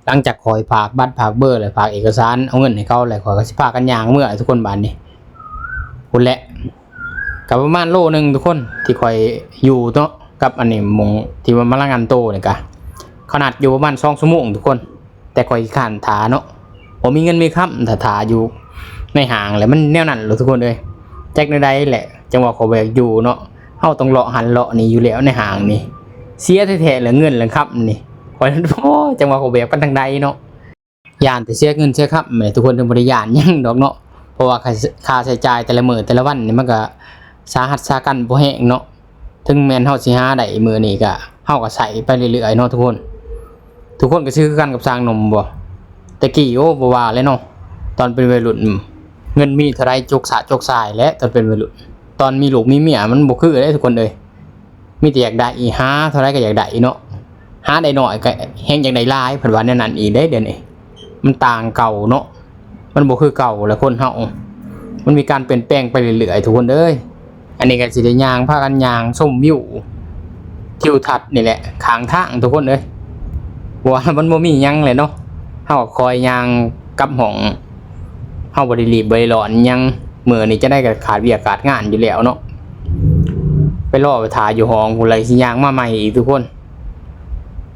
ຫຼັງຈາກຂ້ອຍຝາກບັດຝາກເບີ ແລະ ຝາກເອກະສານເອົາເງິນໃຫ້ເຂົາ ແລ້ວຂ້ອຍກໍຊິພາກັນຍ່າງເມືອ ທຸກຄົນ. ບາດນີ້ພຸ້ນແຫຼະ ກໍປະມານໂລໜຶ່ງ ທຸກຄົນ ທີ່ຂ້ອຍຢູ່ເນາະ ກັບອັນນີ້ ໝ່ອງທີ່ວ່າມາລາງານໂຕນີ້ກະ ເຂົານັດຢູ່ປະມານສອງຊົ່ວໂມງ ທຸກຄົນ. ແຕ່ຂ້ອຍຂີ້ຄ້ານຖ້າເນາະ ບໍ່ມີເງິນມີຄຳ ຖ້າ ຖ້າຢູ່ໃນຫ້າງແຫຼະ ມັນແນວນັ້ນແຫຼະ ທຸກຄົນເອີຍ. ຈັກແນວໃດແຫຼະ ຈັ່ງວ່າຂ້ອຍບໍ່ຢາກຢູ່ເນາະ ເຮົາຕ້ອງເລາະຫັ້ນເລາະນີ້ຢູ່ແລ້ວ ໃນຫ້າງນີ້ ເສຍແທ້ໆແຫຼະ ເງິນແລະຄຳນີ້. ຂ້ອຍ ໂອ້ ຈັ່ງວ່າຂ້ອຍແບບກັນທາງໃດເນາະ. ຢ້ານແຕ່ເສຍເງິນເສຍຄຳແຫຼະ ທຸກຄົນ ບໍ່ໄດ້ຢ້ານຫຍັງດອກເນາະ ເພາະວ່າຄ່າ ຄ່າໃຊ້ຈ່າຍແຕ່ລະມື້ແຕ່ລະວັນນີ້ ມັນກໍສາຫັດສາກັນພໍແຮງເນາະ. ເຖິງແມ່ນເຮົາຊິຫາໄດ້ມື້ນີ້ກະ ເຮົາກໍໃຊ້ໄປເລື້ອຍໆເນາະ ທຸກຄົນ. ທຸກຄົນກໍຄືກັນກັບຊ່າງໜຸ່ມບໍ່? ແຕ່ກີ້ ໂອ້ ບໍ່ວ່າເລີຍເນາະ ຕອນເປັນໄວລຸ້ນ ເງິນມີເທົ່າໃດຈົກສະຈົກສາຍແຫຼະ ຕອນເປັນໄວລຸ້ນ. ຕອນມີລູກມີເມຍມັນບໍ່ຄືເດ້ ທຸກຄົນເອີຍ. ມີແຕ່ຢາກໄດ້ ຫາເທົ່າໃດກໍຢາກໄດ້ເນາະ ຫາໄດ້ໜ້ອຍກໍແຮ່ງຢາກໄດ້ຫຼາຍ ເພິ່ນວ່າແນວນັ້ນອີກເດ້. ດຽວນີ້ມັນຕ່າງເກົ່າເນາະ ມັນບໍ່ຄືເກົ່າແລ້ວ ຄົນເຮົາ ມັນມີການປ່ຽນແປງໄປເລື້ອຍໆ ທຸກຄົນເອີຍ. ອັນນີ້ກໍຊິໄດ້ຍ່າງ ພາກັນຍ່າງຊົມວິວທິວທັດນີ້ແຫຼະ ຂ້າງທາງ ທຸກຄົນເອີຍ ເພາະວ່າມັນບໍ່ມີຫຍັງແຫຼະເນາະ. ເຮົາກໍຄ່ອຍຍ່າງກັບຫ້ອງ ເຮົາບໍ່ໄດ້ລີບບໍ່ໄດ້ຮ້ອນຫຍັງ ມື້ນີ້ຈັ່ງໃດກໍຂາດວຽກຂາດງານຢູ່ແລ້ວເນາະ. ໄປລໍໄປຖ້າຢູ່ຫ້ອງພຸ້ນ ແລ້ວຊິຍ່າງມາໃໝ່ອີກ ທຸກຄົນ.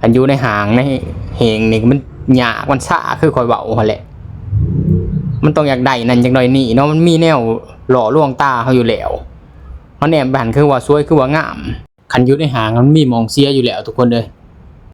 ຄັນຢູ່ໃນຫ້າງໃນເຮງນີ້ມັນຍາກ ມັນຊ້າ ຄືຂ້ອຍເວົ້າຫັ້ນແຫຼະ ມັນຕ້ອງຢາກໄດ້ນັ້ນຢາກໄດ້ນີ້ເນາະ ມັນມີແນວຫຼໍ່ລວງຕາເຮົາຢູ່ແລ້ວ. ເຮົາແນມໄປຫັ້ນຄືວ່າສວຍ ຄືວ່າງາມ. ຄັນຢູ່ໃນຫ້າງມັນມີໝ່ອງເສຍຢູ່ແລ້ວ ທຸກຄົນເອີຍ.